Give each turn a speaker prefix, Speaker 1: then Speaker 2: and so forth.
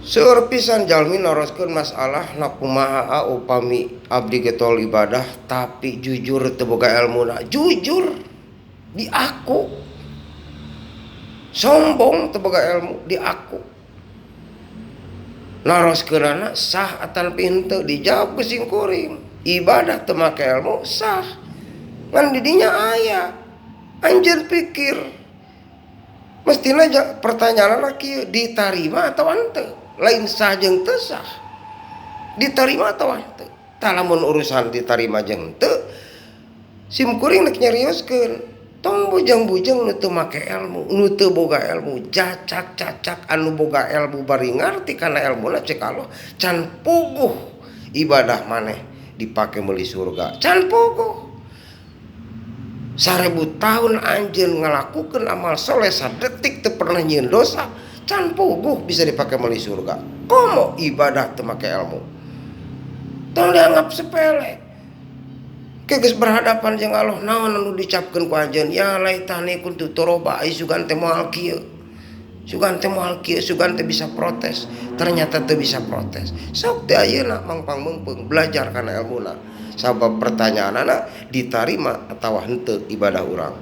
Speaker 1: Seueur pisan jalmi naroskeun masalah na kumaha upami abdi getol ibadah tapi jujur teu boga elmuna. Jujur diaku. Sombong teu boga elmu diaku. Naroskeunana sah atanapi henteu dijawab ku sing kuring. Ibadah teu make elmu sah. Ngan di dinya aya. Anjeun pikir mestina pertanyaanna kieu ditarima atawa henteu? Lain sah jeung teu sah. Ditarima atawa henteu? Tah lamun urusan ditarima jeung henteu sim kuring rek nyarioskeun. Tong bujang-bujang nu teu make elmu, nu teu boga elmu, cacak-cacak anu boga elmu bari ngarti kana elmuna cek Allah can puguh ibadah maneh dipake meuli surga. Can puguh. 1000 tahun anjeun ngalakukeun amal soleh sadetik teu pernah nyieun dosa, can puguh bisa dipake meuli surga. Komo ibadah teu make elmu. Tong dianggap sepele. Geus berhadapan jeung Allah naon anu dicapkeun ku anjeun, ya laitani kuntu turaba ai sugan teh moal kieu. Sugan teh moal kieu, sugan teh bisa protes. Ternyata teu bisa protes. Sok teh ayeuna mangpang meungpeung belajar kana elmuna. Sabab pertanyaanana ditarima atawa henteu ibadah urang.